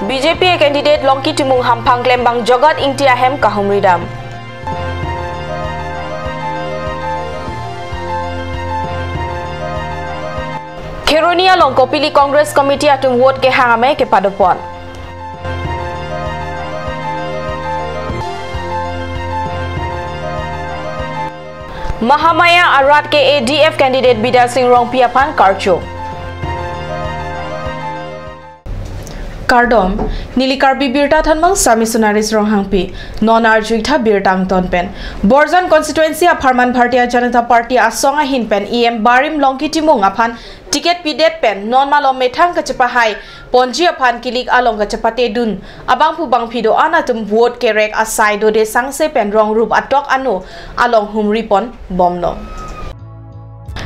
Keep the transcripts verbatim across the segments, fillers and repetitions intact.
B J P a candidate Longki Timung hamphang klembang Jagat Ingti ahem kahumridam. Kheroni along Kopili Congress Committee atum vote kehang amei kepadopon. Mahamaya arat K A D F candidate Bidya Sing Rongpi aphan karcho. Kardom, neli Karbi Birta Thanmang Sami Sunaris Ronghangpi, non arjuitha birta angton pen. Borjan constituency apharman Bharatiya Janata Party asong ahin pen E M barim Longki Timung aphan ticket pidet pen non malom methang kachepahai ponji aphan kilik along kachepatedun abangphu bangphi do-an atum vote kerek asai dode sangse pen rongrup atok ano along humripon bomlo.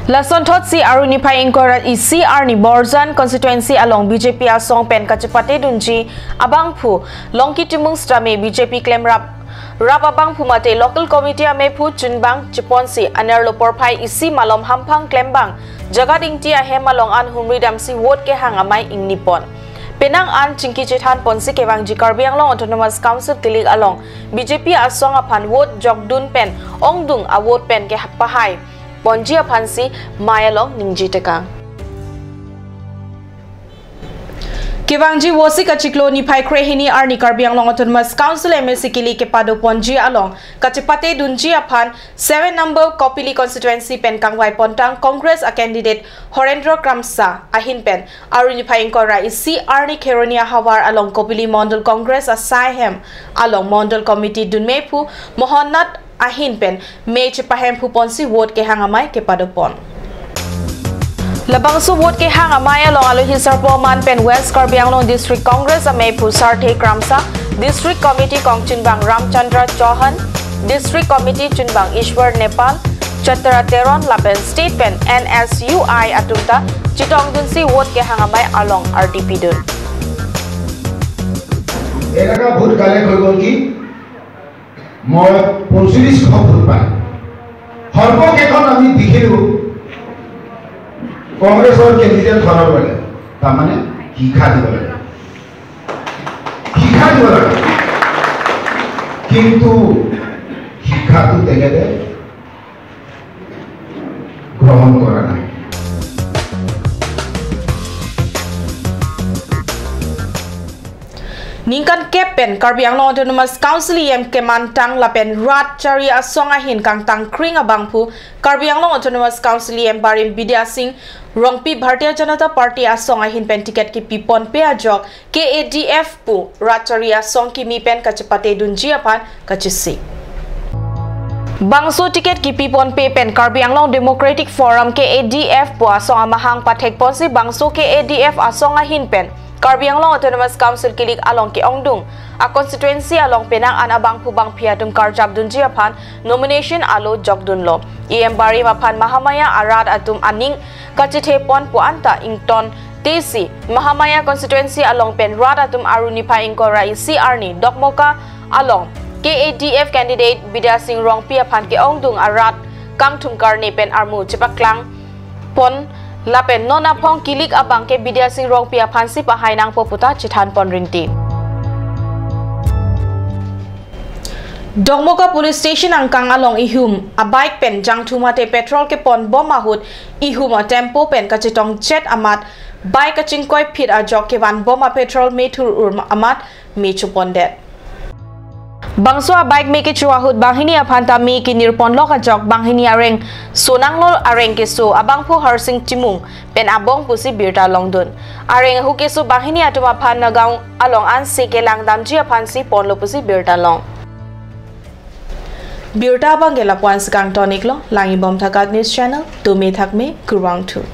Lasonthotsi Arni niphai ingkoi ra isi arni Borjan constituency along B J P asong pen kachepatedunji abangphu Longki Timung sitame B J P klemrap rap abangphu mate local committee amephu chunbang cheponsi anerlo porphai isi malom hamphang klembang Jagat Ingti ahem along an humridamsi vote kehang amei ingnipon. Penang an chingki chethanponsi kevangji Karbi Anglong Autonomous Council kilik along B J P asong aphan vote jokdun pen ongdung avote pen kepahai ponji aphansi mei along ningje tekang. Kevangji Vosik achiklo niphai krehini arni Karbi Anglong Autonomous Council M A C kilik kepadoponji along kachepatedunji aphan seven number Kopili constituency pen kangvaipontang Congress a candidate Horendra Kramsa ahin pen Arni niphai ingkoi ra isi arni Kheroni ahavar along Kopili Mondol Congress asai hem along Mondol Committee dunmephu Mohon Nath ahin pen mei chepahemphuponsi vote kehang amei kepadopon. Labangso vote kehang amei along alohi sarpo aman pen West Karbi Anglong District Congress amephu Sarthe Kramsa, District Committee kongchunbang Ramchandra Chauhan, District Committee chunbang Ishwar Nepal, Chatra Teron lapen State pen N S U I atum ta chetongdunsi vote kehang amei along ardi pidun. এলাকা vote collect হৈ গ'ল কি? মই পঁয়ত্ৰিশশ ভোট পাই। সৰ্বশেষত আমি দেখিলো কংগ্ৰেছৰ কেণ্ডিডেট সৰব লাগে, তাৰমানে হিংসা দিব লাগে, হিংসা দিব লাগে, কিন্তু হিংসাটো তেখেতে গ্ৰহণ কৰা নাই। Ningkan kep pen Karbi Anglong Autonomous Council E M kemantang lapen rat chari asong ahin kangtang kring abangphu Karbi Anglong Autonomous Council E M barim Bidya Sing Rongpi Bharatiya Janata Party asong ahin pen ticket kipiponpe ajok K A D F pu rat chari asong kimi pen kachepatedunji aphan kachisi. Bangso ticket kipiponpe pen Karbi Anglong Democratic Forum K A D F pu asong amahang pathekponsi bangso K A D F asong ahin pen Karbi Anglong Autonomous Council kilik along ke-ongdung a constituency along penang an abangphu bangphi atum karjapdunji aphan nomination alo jokdunlo. E M barim aphan Mahamaya arat atum aning kachethepon pu anta ingtontesi Mahamaya constituency along pen rat atum Arni niphai ingkoi ra isi arni Dokmoka along K A D F candidate Bidya Sing Rongpi aphan ke-ongdung arat kangthum karne pen armu chepaklangpon lapen non aphong kilik abang ke Bidya Sing Rongpi aphansi pahai nangpo puta chethanpon rinti. Dokmoka Police Station angkang along ihum a bike pen jangthu mate petrol kepon bom ahut ihum a tempo pen kachetongchet amat bike kachingkoi phit ajok kevan bom a petrol methur ur amat me chopondet. Bangso a bike me kecho ahut banghini aphan ta me kenirponlok ajok banghini areng sonanglo areng keso abangphu Harsing Timung pen abong pusi birta longdun. Areng ahu keso banghini atum aphan Nagaon along ansi kelangdamji aphansi ponlo pusi birta long. Birta abang ke lapu-ansi kangtoniklo, langi bom thakat news channel, tumi thakme, kurvangthu.